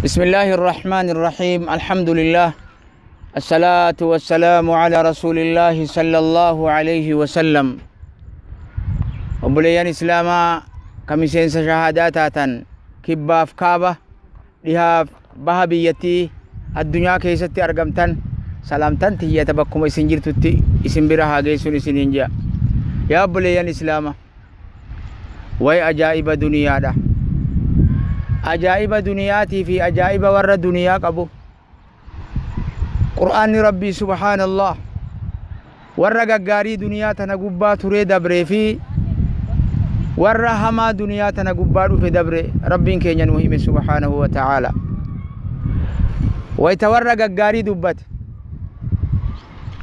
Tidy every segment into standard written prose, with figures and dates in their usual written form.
بسم الله الرحمن الرحيم. الحمد لله، الصلاة والسلام على رسول الله صلى الله عليه وسلم. Obboleeyyan Islaamaa kamiseensa shahaadaa taatan, kibbaaf kaaba, dhihaaf baha biyyattii addunyaa keessatti argamtan, salaamtan tiyyata bakkuma isin jirtutti isin bira haa geessuun isiniin jedha. Yaa obboleeyyan Islaama, way ajaa'iba duniyaadha. Ajaa'iba duniyaatii fi ajaa'iba warra duniyaa qabu. Qur'aanni Rabbii subhaanallah warra gaggaarii duniyaa tana gubbaa turee dabree fi warra hamaa duniyaa tana gubbaa dhufe dabre Rabbiin keenya nuu hime subhaanahu wa ta'aala. Wayta warra gaggaarii dubbate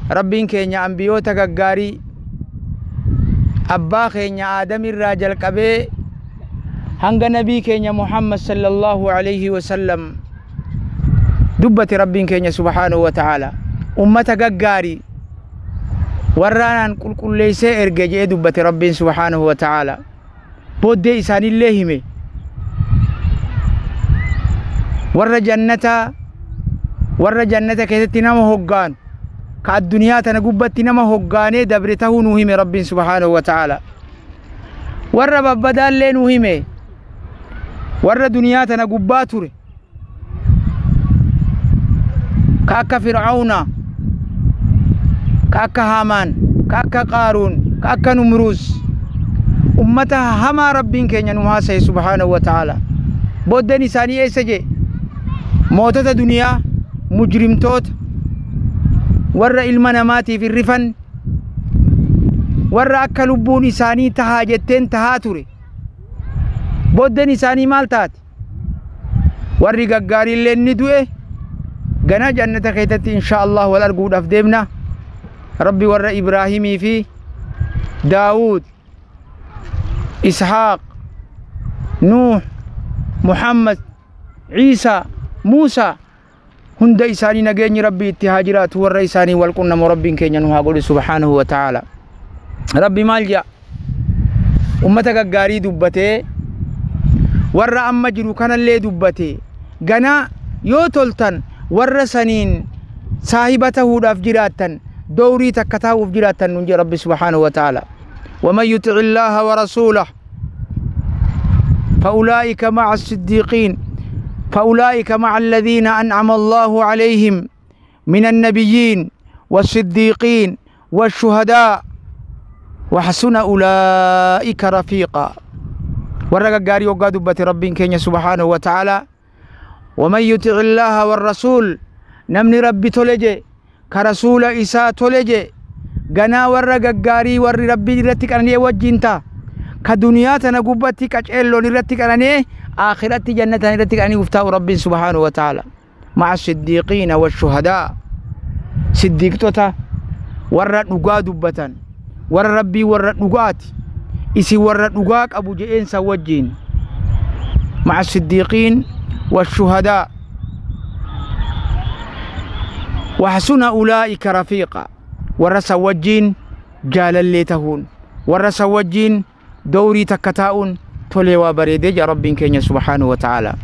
Rabbiin keenya ambiyoota gaggaarii abbaa keenya Aadamirraa jalqabee hanga nabii keenya Muhammad sallallahu alayhi wasallam dubbate. Rabbiin keenya subhaanahu wa ta'aala ummata gaggaarii warraanaan qulqulleessee erge jedhee dubbate. Rabbiin subhaanahu wa ta'aala booddee isaanillee hime. Warra jannataa, warra jannata keessatti nama hoggaanu, ka addunyaa tana gubbatti nama hoggaanee dabre tahuu nuu hime Rabbiin subhaanahu wa ta'aala. Warra babbadaallee nuu hime, warra duniyaa tana gubbaa ture ka akka Fir'auna, ka akka Haamaan, ka akka Qaaruun, ka akka Numruus, ummata hamaa Rabbiin keenya nu haasaye subhaanahu wa ta'aala. Booddeen isaanii eessa jee? Mootota duniyaa, mujrimtoota, warra ilma namaatiif hin rifan, warra akka lubbuun isaanii tahaa jetteen tahaa ture. Booddeen isaanii maal taate? Warri gaggaariillee ni du'e. Gana jannata keessatti insha Allah wal arguudhaaf deemna. Rabbi warra Ibraahimii fi Daawud, Ishaaq, Nuuh, Muhammad, Ciisaa, Muusaa hunda isaanii nageenyi Rabbi itti haa jiraatu, warra isaanii wal qunnamu Rabbiin keenya nu haa godhu subhaanahu wa ta'aala. Rabbi maal jedha? Ummata gaggaarii dubbatee, warra amma jiru kanallee dubbatee, ganaa yoo toltan warra saniin saahiba tahuudhaaf jiraattan, dowrii takka taa'uuf jiraattan nun jedha Rabbi subhaanahu wa ta'aala. ومن يطع الله ورسوله فأولئك مع الصديقين، فأولئك مع الذين أنعم الله عليهم من النبيين والصديقين والشهداء وحسن أولئك رفيقا. Warra gaggaarii waggaa dubbate Rabbiin keenya subhaanahu wa ta'ala, ومن يطع الله والرسول, namni Rabbi tole je, ka rasuula isaa tole je, ganaa warra gaggaarii warri Rabbii irratti qanani'e wajjin ta'a. Ka duniyaa tana gubbatti qaceelloon irratti qanani'e, aakiratti jannatan irratti qanani'uuf taa'u Rabbiin subhaanahu wa ta'ala. مع الصديقين والشهداء, siddiiqtota, warra dhugaa dubbatan, warra Rabbii warra dhugaati, isin warra dhugaa qabu je'eensa wajjin. مع الصديقين والشهداء وحسن أولئك رفيقا. Warra san wajjin jaalallee tahuun, warra san wajjin dowrii takka taa'uun tolee waa bareedee jaa Rabbiin keenya subhaanahu wa ta'ala.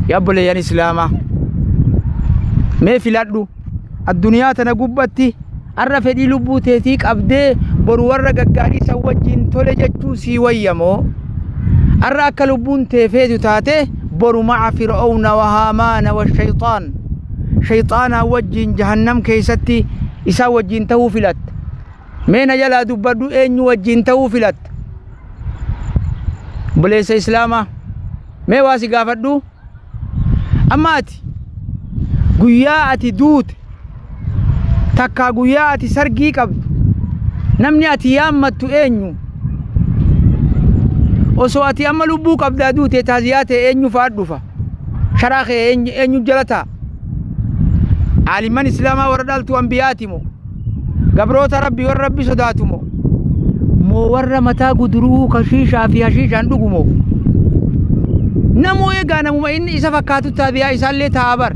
Yaa obboleeyyan Islaamaa, mee filadhu. Addunyaa tana gubbatti arra fedhii lubbuu teetii qabdee boru warra gaggaarii san wajjin tole jechuu sii wayyamoo, arra akka lubbuun tee feetu taate boru مع فرعون وهامان والشيطان, shayxaanaa wajjin jahannam keessatti isaa wajjin tahuu filatta? Mee na jalaa dubbadhu, eenyu wajjin tahuu filatta? Obboleessa Islaamaa, mee waa si gaafadhu. Amma ati guyyaa ati duute takkaa guyyaa ati sargii qabdu namni ati yaammattu eenyu? Osoo ati amma lubbuu qabdaa duute, taaziyaa ta'e eenyu fa'aa dhufa? Sharaa kee eenyu jala ta'a? Aalimman Islaamaa warra dhaltuu ambiyaati moo, gabroota Rabbi warra Rabbi sodaatu moo warra mataa guduruu kashiishaa fi hashiishaan dhugu moo? Namuu eegaa namuma inni isa fakkaatu taaziyaa isaallee ta'a bar.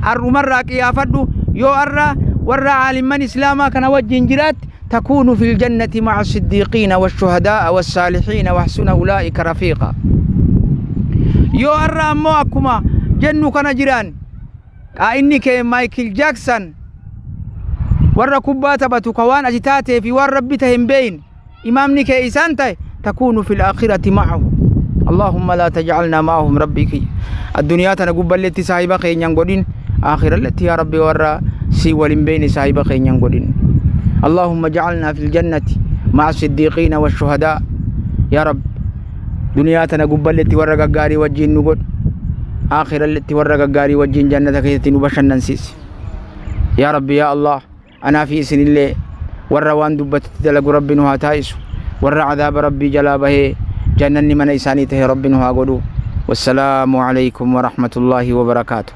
Arrumarraa qiyaafadhu. Yoo arra warra aalimman Islaamaa kana wajjin jiraatti, تكون في الجنة مع الصديقين والشهداء والصالحين وحسن أولئك رفيقا. Yoo har'a ammoo akkuma jennu kana jiraan, qaa'inni kee Maayikil Jaaksan warra kubbaa taphatu ka waan ati taatee fi waan Rabbi tahe hin beeyin, imaamni kee isaan tahe, takuunu fil aakhirati ma'ahu. Allahumma laa tajcalnaa ma'ahum. Rabbii kiyya, addunyaa tana gubballetti saahiba keenyan godhin, aakhiralletti yaa Rabbi warra si walin beeyne saahiba keenyan godhin. Allahumma jacalnaa fil jannati ma'a siddiiqiina washuhadaa. Yaa Rabbi, duniyaa tana gubballetti warra gaggaarii wajjiin nu godhi, aakhiralletti warra gaggaarii wajjiin jannata keessatti nu bashannansiisi. Yaa Rabbi, yaa Allah, anaa fi isinillee warra waan dubbatetti dalagu Rabbi nu haa taa'isu. Warra cadaaba Rabbii jalaa bahee jannanni mana isaanii tahe Rabbi nu haa godhu. Wassalaamu alaykum warahmatullaahi wabarakaatu.